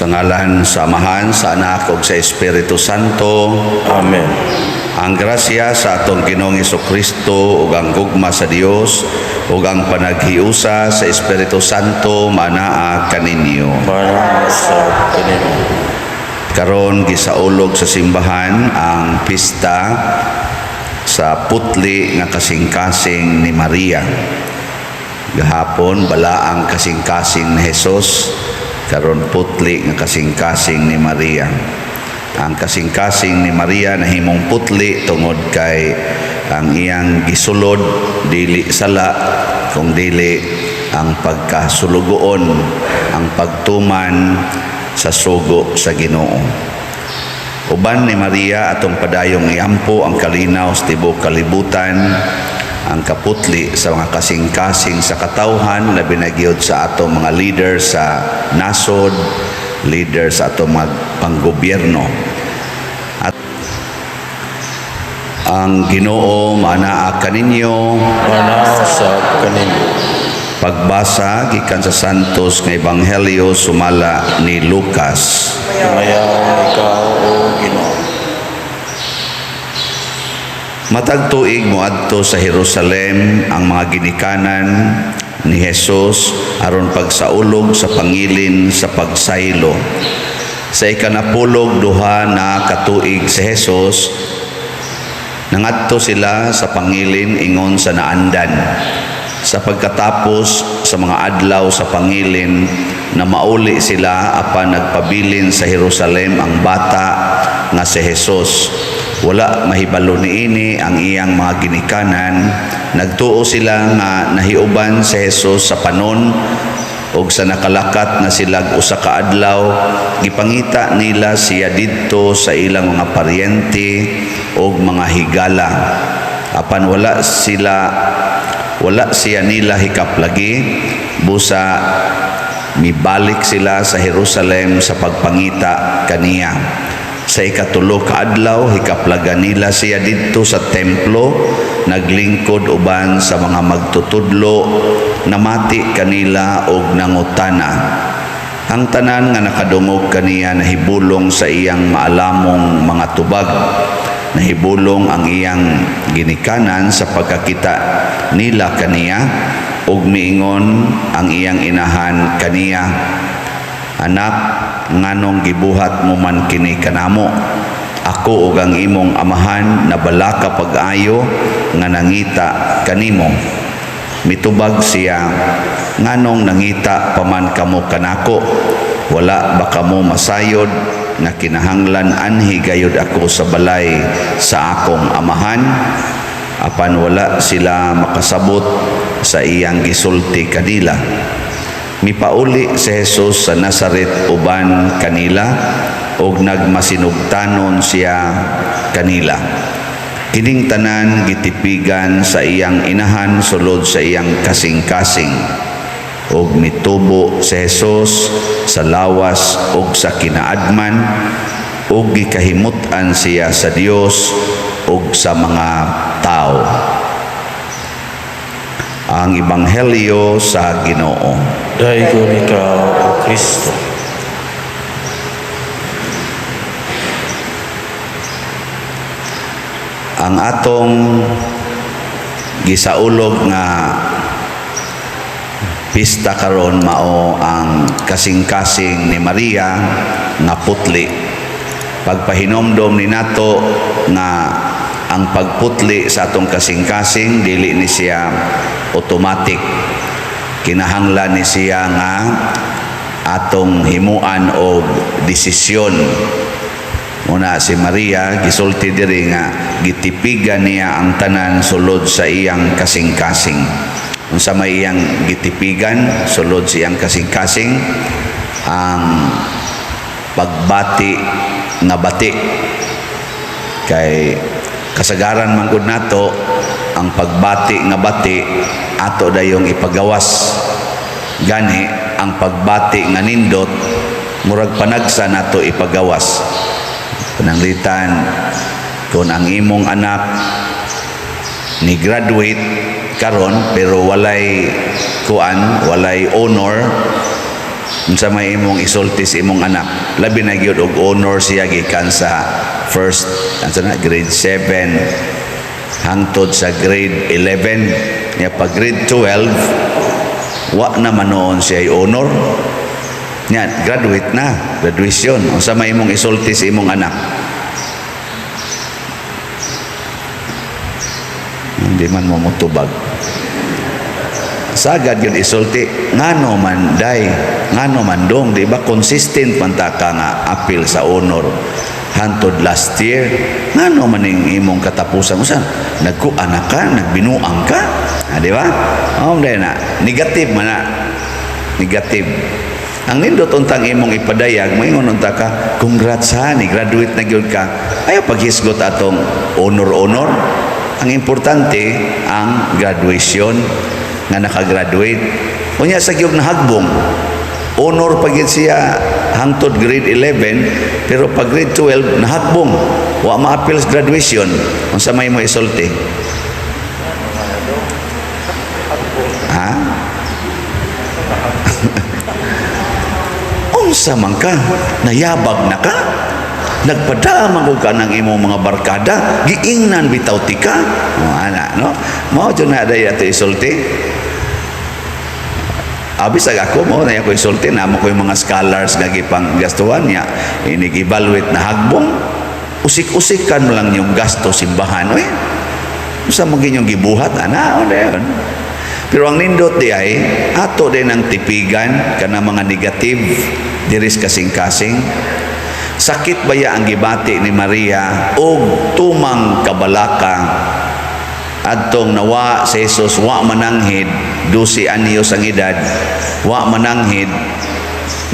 Sa ngalan sa Amahan, sa Anak ug sa Espiritu Santo. Amen. Ang grasya sa atong Ginoong Kristo ug ang gugma sa Dios ug ang panaghiusa sa Espiritu Santo manaa kaninyo. Manaa sa kanimo. Karon gisaulog sa simbahan ang pista sa putli nga kasing-kasing ni Maria. Gahapon balaang kasing-kasing ni Jesus, karon putli nga kasing-kasing ni Maria. Ang kasing-kasing ni Maria nahimong putli tungod kay ang iyang gisulod dili sala kung dili ang pagkasulugoon, ang pagtuman sa sugo sa Ginoo. Uban ni Maria, atong padayong iampo ang kalinaw sa tibuok kalibutan, ang kaputli sa mga kasing-kasing sa katawhan, labi na gyud sa atong mga leader sa nasod, leader sa atong mga panggobyerno. At ang Ginoo manaa kaninyo. Manaa sa kanimo. Pagbasa gikan sa Santos nga Ebanghelyo sumala ni Lucas. Himayaon ikaw, O Ginoo. Matag tuig moadto sa Jerusalem ang mga ginikanan ni Jesus aron pagsaulog sa pangilin sa pagsaylo. Sa ikanapulog duha na katuig si Jesus, nangadto sila sa pangilin ingon sa naandan. Sa pagkatapos sa mga adlaw sa pangilin, na mauli sila, apan nagpabilin sa Jerusalem ang bata nga si Jesus. Wala mahibalo niini ang iyang mga ginikanan. Nagtuo sila nga nahiuban si Jesus sa panon, ug sa nakalakat na sila usa ka adlaw, gipangita nila siya didto sa ilang mga paryente ug mga higala. Apan wala siya nila hikaplagi, busa mibalik sila sa Jerusalem sa pagpangita kaniya. Sa ikatulo ka adlaw, hikaplagan nila siya didto sa templo, naglingkod uban sa mga magtutudlo, namati kanila og nangutana. Ang tanan nga nakadungog kaniya nahibulong sa iyang maalamong mga tubag. Nahibulong ang iyang ginikanan sa pagkakita nila kaniya, ug miingon ang iyang inahan kaniya, "Anak, nganong gibuhat mo man kini kanamo? Ako ug ang imong amahan nabalaka pag-ayo nga nangita kanimo." Mitubag siya, "Nganong nangita pa man kamo kanako? Wala ba kamo masayod nga kinahanglan anhi gayud ako sa balay sa akong amahan?" Apan wala sila makasabot sa iyang gisulti kanila. Mipauli si Jesus sa Nazaret uban kanila ug nagmasinugtanon siya kanila. Kining tanan gitipigan sa iyang inahan sulod sa iyang kasing-kasing. Ug mitubo si Jesus sa lawas ug sa kinaadman, ug gikahimut-an siya sa Dios ug sa mga tao. Ang Ebanghelyo sa Ginoo. Daygon ikaw, O Kristo. Ang atong gisaulog nga pista karon mao ang kasing-kasing ni Maria nga putli. Pagpahinomdom ni nato nga ang pagputli sa atong kasing-kasing dili ni siya automatic. Kinahanglan ni siya nga atong himuan og desisyon. Muna si Maria gisulti diri nga gitipigan niya ang tanan sulod sa iyang kasing-kasing. Unsa may iyang gitipigan sulod sa iyang kasing-kasing? Ang pagbati nga bati. Kay kasagaran man gud nato ang pagbati nga bati ato dayong ipagawas. Gani ang pagbati nga nindot murag panagsa nato ipagawas. Pananglitan kung ang imong anak ni graduate karon pero walay kuan, walay honor, Unsa may imong isulti sa imong anak, labi na gyud og honor siya gikan sa first, unsa na, grade 7 hangtod sa grade 11 niya? Pag grade 12, wa na man noon siya honor niya, graduate na, graduation. Unsa may imong isulti sa imong anak? Hindi man mo motubag. Sagad yun isulti, ngano man day, ngano man dong, di ba consistent man ta ka nga apil sa honor hantod last year? Ngano man ning imong katapusan? Usa nagkuan na ka, nagbinuang ka? Ah, di ba? Oh, dahil na negative man na, negative. Ang nindot untang imong ipadayag, moingon unta ka, "Congrats ha, ni graduate na gyud ka." Ayaw paghisgot atong honor-honor. Ang importante ang graduation, nga nakagraduate. Unya sa gyud nahagbong, honor pa gyud siya hangtod grade 11, pero pag grade 12 nahagbong, wa maapil sa graduation. Unsa may mo isulti? Ha? Unsa man ka? Nayabag na ka? Nagpadama ko ka ng imong mga barkada, giingnan bitaw tika. O, ana, no? Mao jud na day ato isulti. Abi sa ako mo na ako isulti na mo ko yung mga scholars nga gipang gastuhan niya, inig-evaluate na hagbong, usik-usikan mo lang yung gasto simbahan, oy. Unsa mo ginyong gibuhat ana o dayon? Pero ang nindot di ay ato din ang tipigan kana mga negative diris kasing-kasing. Sakit baya ang gibati ni Maria og tumang kabalaka adtong nawa si Jesus wa mananghid, 12 anyos ang edad, wa mananghid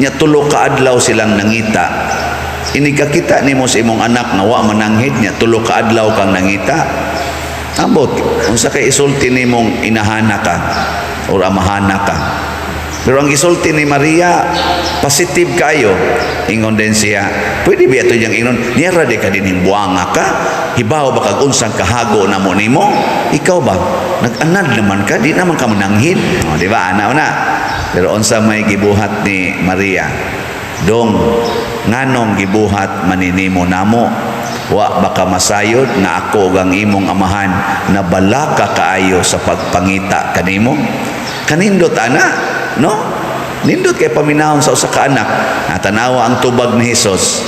nya, 3 ka adlaw silang nangita. Inikakita nimo sa imong anak nga wa mananghid nya, 3 ka adlaw kang nangita. Ambot unsa kay isulti nimong inahana ka or amahana ka? Pero ang isulti ni Maria, positive kayo. Ingon din siya, pwede ba ito niyang ingon, "Niyara di ka din buanga ka, hibaw ba kag unsang kahago na mo nimo? Ikaw ba, nag-anad naman ka, di naman ka mananghid." O, di ba, ana na. Pero unsa may gibuhat ni Maria? "Dong, nganong gibuhat maninimo namo? Wa baka masayod nga ako ug ang imong amahan nabalaka kaayo sa pagpangita kanimo?" Kanindot ana, no? Nindot kay paminahon sa usa ka anak. Natanawa ang tubag ni Jesus.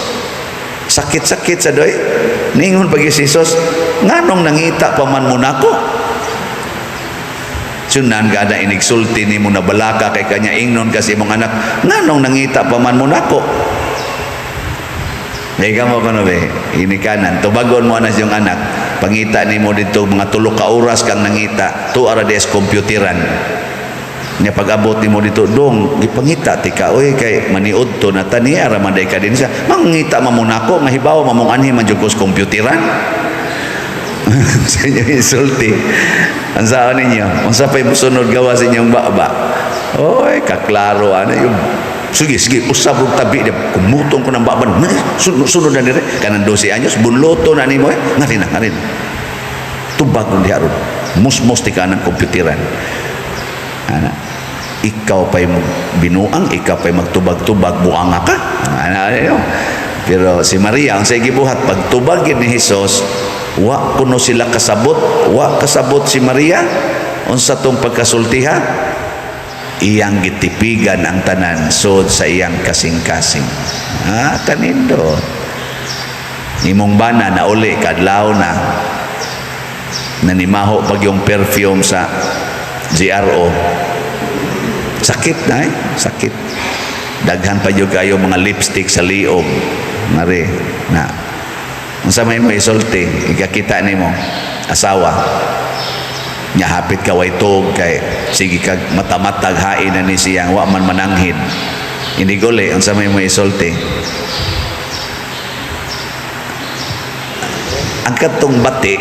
Sakit-sakit sa doy. Ningon pag si Jesus, "Nganong nangita pa man mo nako?" Sunan ka na inigsulti nimo, nabalaka kay kanya, ingnon kasi imong anak, "Nganong nangita pa man mo nako?" Di ka mo kuno be, inikanan, tubagon mo na siyang anak, pangita nimo dito mga 3 ka oras kang nangita, tuara des computeran. Nya pag-abot nimo dito, "Dong, gipangita ti ka oy kay maniud to na taniya ra man day ka din siya. Mangita man mo nako nga hibaw mamong anhi man jud ko sa computeran." Sa inyo insulti. Ang saan ninyo? Unsa pa'y musunod gawa sa inyong baba? Oy, kaklaro ana yung sige, sige, usab og tabi dia. Kumutong ko ng baba. Sunod, sunod na dire. Kanang 12 anyos, bunloto na nimo eh. Ngari na, ngari na. Tubag ron diha ron. Musmos ti ka ng komputeran. Ana, ikaw pa'y binuang, ikaw pa'y magtubag-tubag, buanga ka. Ana, ano. Pero si Maria, ang sa gibuhat, pagtubag ni Jesus, wa kuno sila kasabot, wa kasabot si Maria, unsa tong pagkasultiha, iyang gitipigan ang tanan sud sa iyang kasing-kasing. Ah, kanindot. Imong bana na uli kadlaw na nanimaho pag yung perfume sa GRO. Sakit na eh, sakit. Daghan pa jud kayo mga lipstick sa liog. Mari na. Unsa may mo isulti, ikakita nimo asawa nya hapit ka way tuog kay sige kag matamatag hain na ni siyang wa man mananghid. Hindi guli, unsa may mo isulti? Ang katong bati,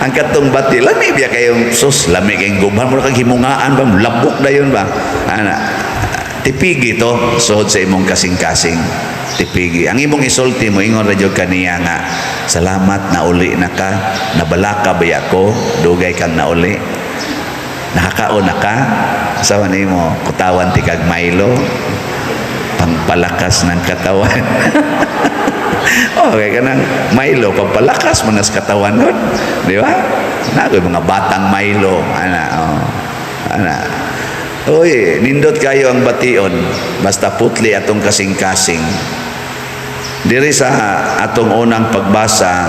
ang katong bati, lami biya kayong sus, lami kayong gubhan mo kag himungaan ba, labok dayon ba ana. Tipigi to suod sa imong kasing-kasing. Tipigi ang imong isulti mo, ingon ra jud kaniya nga, "Salamat na uli na ka, nabalaka ba ko, dugay kang nauli." Nakakaon na ka? Sa nimo kutawan ti kag Milo, pangpalakas ng katawan. Okay kanang Milo, pampalakas man nas katawan nun. Di ba? Na mga batang Milo ana, oh. Ana. Oy, nindot kayo ang bation basta putli atong kasing-kasing. Diri sa atong unang pagbasa,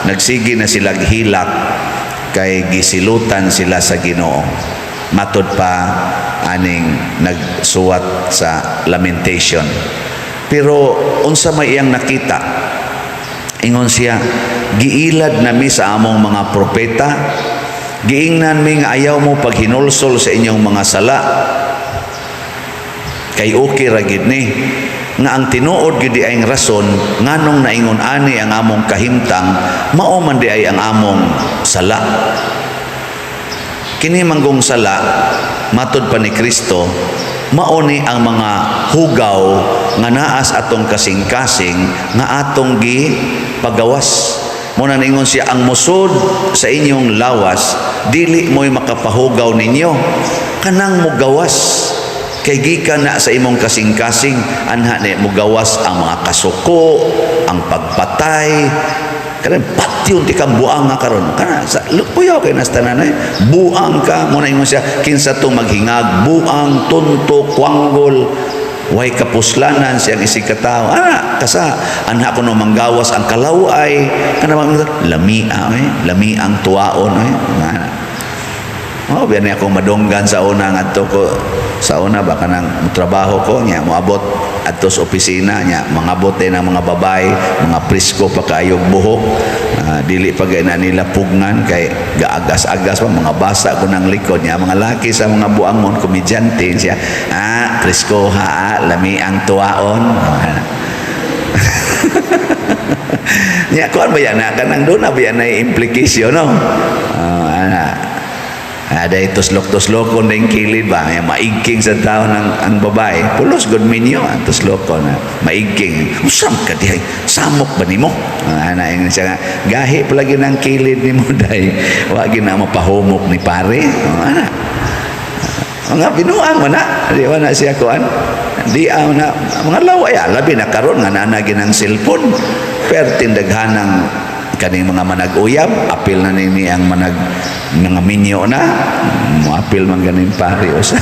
nagsige na sila hilak kay gisilutan sila sa Ginoo. Matod pa aning nagsuwat sa Lamentation. Pero unsa may iyang nakita? Ingon siya, "Giilad nami sa among mga propeta, giingnan mi nga ayaw mo paghinulsol sa inyong mga sala kay okay ra gid ni." Nga ang tinuod gid ay ang rason nganong naingon ani ang among kahimtang, mao man di ay ang among sala. Kini manggong sala, matod pa ni Kristo, mao ni ang mga hugaw nga naas atong kasing-kasing nga atong gi pagawas. Mo na ningon siya, "Ang musod sa inyong lawas dili mo'y makapahugaw ninyo, kanang mugawas kay gikan na sa imong kasing-kasing." Anha ni mugawas ang mga kasuko, ang pagpatay. Kanang patyon ti kang buang nga karon, kana sa puyaw kay nas tanan eh. Buang ka. Mo na ingon siya, kinsa to maghingag, buang, tunto, kwanggol, way kapuslanan siyang isig katao. Ana kasa anha kuno manggawas ang kalaway, kana bang lamia eh, lami ang tuwaon eh. Ana. Oh, biyan akong madunggan sa una, ngadto ko sa una ba, kanang trabaho ko nya, moabot adto sa opisina nya, mangabot din ang mga babae, mga presko pa kaayog buhok. Ah, dili pa gay na nila pugnan kay gaagas-agas pa, mga basa ko ng likod niya. Mga laki sa mga buangon, komedyante siya, "Ah, presko ha, ah, lami ang tuwaon." Ah. Nya kuan ba yan na kanang doon na ba yan na implication, no? Ah, ana. Ada tuslok-tuslokon din kilid ba? May maigking sa tao ng ang babae. Pulos good minyo ang tuslokon na maigking. "Usam ka dihay? Samok ba nimo?" Ah, ana ingon siya nga, "Gahi palagi ng kilid nimo day. Wa gina mapahumok ni pare." Oh, ana. Mga binuang man na. Di ba na siya kuan? Di na mga laway, ah, labi na karon nga naa na ginang cellphone. Perting daghanang kaning mga manag-uyab, apil na nini ang manag mga minyo na, moapil man ganin pare usa.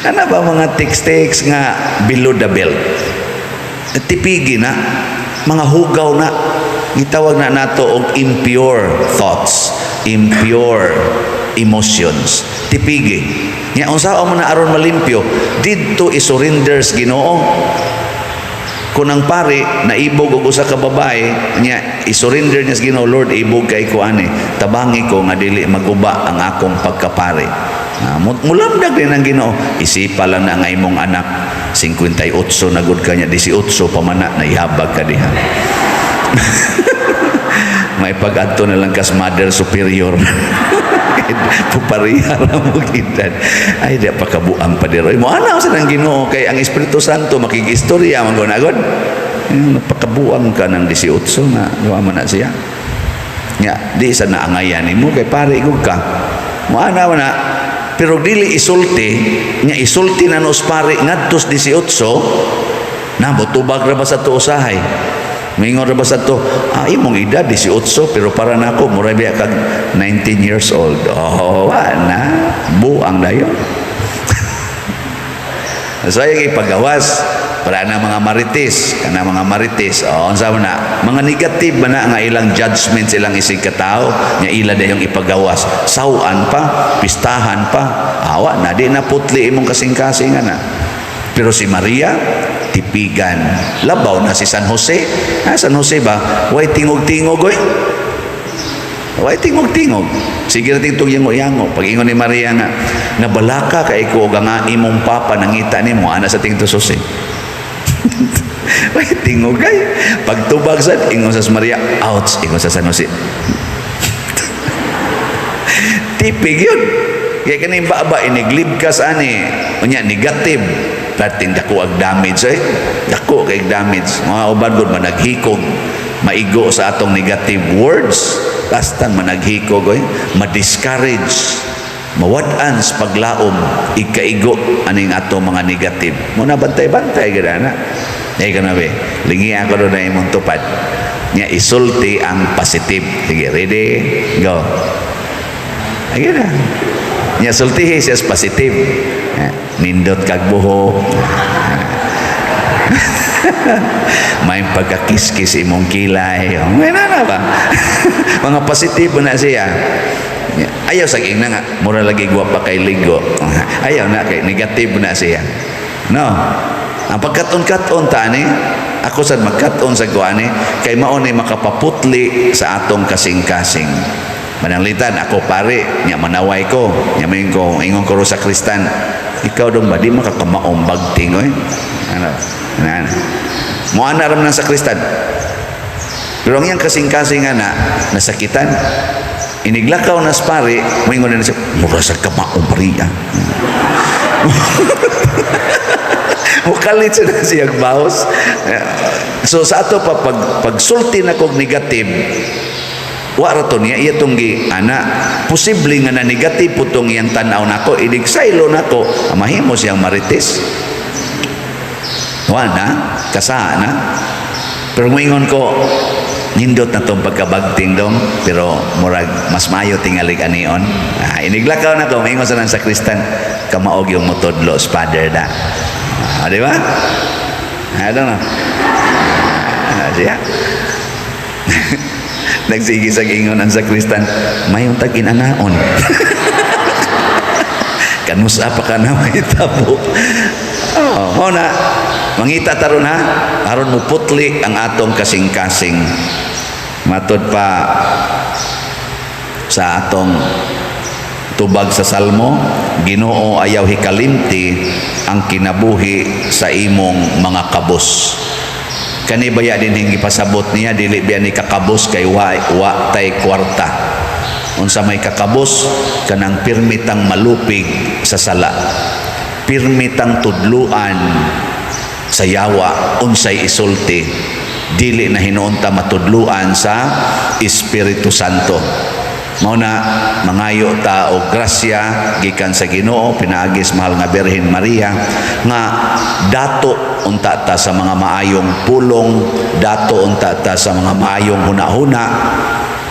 Ano ba mga text-text nga below the belt? Tipigi na, mga hugaw na, gitawag na nato og impure thoughts, impure emotions. Tipigi. Nya unsa man na aron malimpyo? Didto isurrender sa Ginoo. Kung ang pare naibog og usa ka babae nya, isurrender niya sa Ginoo, "Lord, ibog kay ko ani, tabangi ko nga dili maguba ang akong pagkapare." Ah, mulamdag din ang Ginoo. Isipa lang na ang imong anak 58 na gud kanya, 18 pa man na naihabag ka diha. May pag-adto na lang kas mother superior. Pupariha ra mo gidan. Ay, di pa kabuang padero. Mo ana sa nang Ginoo kay ang Espiritu Santo makigistorya man gud agod. Napakabuang ka ng 18 nga wa man na siya. Nya, di sa naangayan nimo kay pare gud ka. Mo ana man na, pero dili isulti nya, isulti na nos pare ngadtos 18 na, motubag ra ba sa to usahay. Mingon ra ba sa to, "Ah, imong edad 18 pero para nako mura biya kag 19 years old." Oh, wa na, buang dayon. So ay ipagawas para na mga marites, kana mga marites. Oh, unsa man na? Mga negative ba na nga ilang judgment silang isig katao, nya ila dayong ipagawas. Sawan pa, pistahan pa. Awa na, di na putli imong kasing-kasing na. Pero si Maria, tipigan. Labaw na si San Jose. Ah, San Jose ba? Way tingog-tingog oy. Way tingog-tingog. Sige na tingtong yango-yango. Pag ingon ni Maria nga, "Nabalaka kay ko og nga imong papa nangita nimo," ana sa tingto Jose. Way tingog kay. Pagtubag sa ingon sa Maria, "Ouch," ingon sa San Jose. Tipig yun. Kaya kaning baba iniglibkas ani. Unya negative. Perting dako ang damage eh. Dako kay damage. Mga uban gud managhikog, maigo sa atong negative words. Basta managhikog oy, ma-discourage. Mawad-an sa paglaom, ikaigo aning ato mga negative. Muna bantay-bantay gid ana. Eh kana be, lingi ako do na imong tupad. Nya isulti ang positive. Sige, ready? Go. Ay na. Nya sultihi siya sa positive. Eh, nindot kag buhok. May pagkakiskis imong kilay. May na ba? Mga positibo na siya. Ayaw sa ingna nga, mura lagi gwapa kay ligo. Ayaw na kay negative na siya. No. Ang pagkaton-katon ta ani, ako sad magkaton sa kuani kay mao ni makapaputli sa atong kasing-kasing. Mananglitan ako pare, nya manaway ko, nya mayon ko ingon ko ro sa kristan, ikaw dong ba di makakamaong bagting oy? Ano? Ano? Ano? Mo ana ram nang sakristan. Pero ang iyang kasing-kasing nga na nasakitan, iniglakaw na sa pare, moingon na siya, mura sa kamaong pariya. Mukalit siya na siyang baos. So sa ato pa, pag, pagsulti na kog negative, wa ra to niya, iya tong gi, ana, posible nga na negative po tong iyang tanaw nako, inig saylo nako, mahimo siyang marites. Wa na, kasa na. Pero muingon ko, nindot na tong pagkabagting dong, pero murag mas maayo tingalig anion. Ah, iniglakaw na ko, muingon sa nang sakristan, kamaog yung motodlo, father da. Ah, di ba? I don't know. Ah, siya. Nagsige sa ingon ang sakristan, mayong tag inanaon. Kanusa pa ka na may tabo. Oh, mao na, mangita taron ha, aron mo putli ang atong kasing-kasing. Matod pa sa atong tubag sa Salmo, Ginoo, ayaw hikalimti ang kinabuhi sa imong mga kabos. Kani baya din hingi pasabot niya, dili biya ni kakabos kay wa, wa tay kwarta. Unsa may kakabos? Kanang pirmitang malupig sa sala, pirmitang tudluan sa yawa unsay isulti, dili na hinuon ta matudluan sa Espiritu Santo. Mao na mangayo ta og grasya gikan sa Ginoo pinaagi sa mahal nga Birhen Maria nga dato unta ta sa mga maayong pulong, dato unta ta sa mga maayong hunahuna,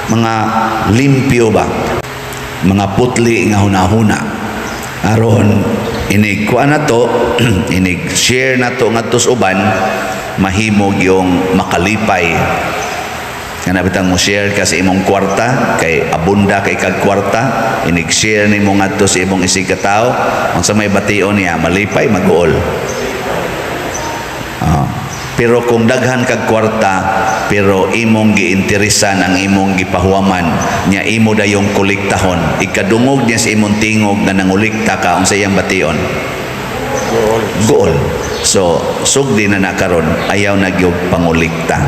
mga limpyo ba, mga putli nga hunahuna, aron inig kuan na to, inig share na to ngadto sa uban, mahimog yung makalipay. Kana bitang mo share ka sa imong kwarta kay abunda kay kag kwarta, inig share nimo ngadto sa imong isig ka tawo, unsa may bation niya, malipay, maguol? Ah. Pero kung daghan kag kwarta pero imong giinteresan ang imong gipahuwaman nya imo dayong kolektahon, ikadungog niya sa imong tingog nga nangulikta ka, unsa iyang bation? Gool. Gool. So sugdi na na karon, ayaw na gyud pangulikta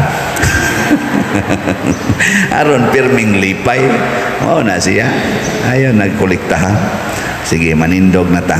aron pirming lipay. Mao na siya, ayaw nagkolekta ha. Sige, manindog na ta.